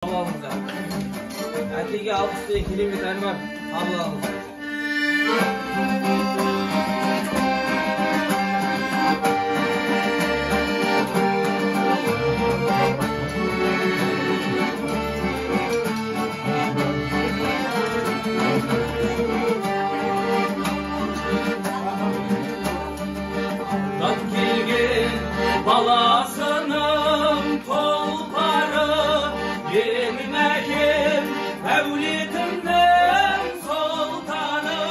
Алыңыздар. Әкеге алғыс деген керемет ән бар, қабыл алыңыздар. Келген баласының тұлпары, менің әкем әулетімнің сұлтаны,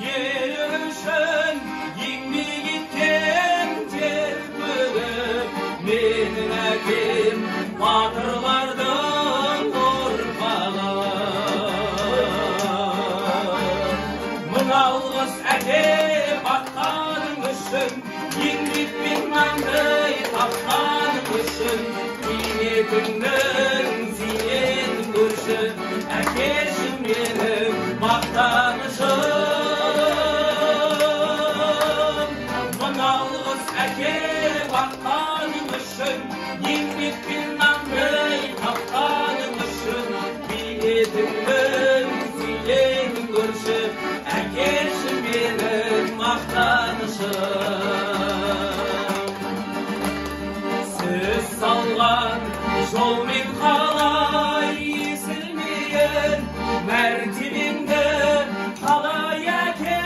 ел үшін еңбек еткен, тер төгіп, менің әкем батырлардың ұрпағы. Мың алғыс, әке, баққаның үшін, еңбекпен нанды тапқаның үшін, бейнетіңнің зейнетін көрші, әкешім, менің мақтанышым. Мың алғыс, әке, баққаның үшін, еңбекпен нанды тапқаның үшін, бейнетіңнің зейнетін көрші, әкешім, менің мақтанышым. Сіз салған жолмен қалай есілмейін, мәртебеңді қалай, әке,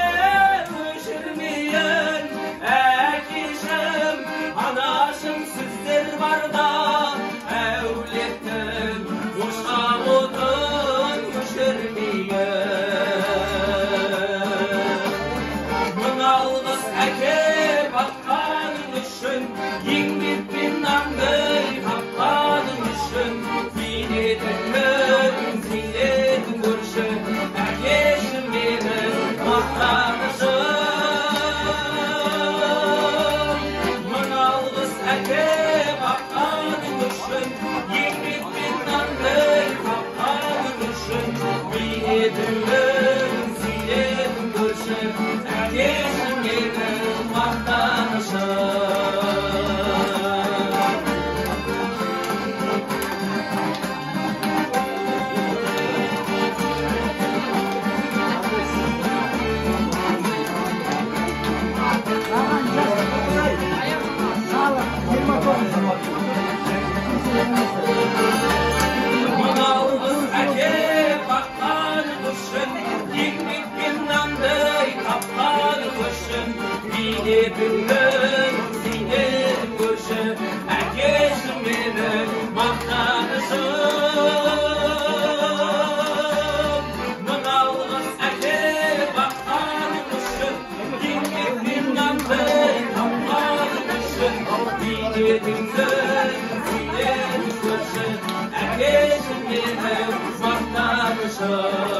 өшірмейін? Әкешім, анашым, сіздер барда әулеттің ошақ отын өшірмеймін. Мың алғыс, әке, баққаның үшін, еңбекпен нанды тапқаның үшін, зейнетіңнің зейнетін көрші, әкешім, менің мақтанышым. Мың алғыс, әке, баққаның үшін, еңбекпен нанды тапқаның үшін, бейнетіңнің зейнетін көрші, әкешім, менің мақтанышым. Мың алғыс, әке, баққаның үшін, еңбекпен нанды тапқаның үшін, бейнетіңнің зейнетін көрші, әкешім, менің мақтанышым. Мың алғыс, әке, баққаның үшін, еңбекпен нанды тапқаның үшін, бейнетіңнің зейнетін көрші, әкешім, менің мақтанышым.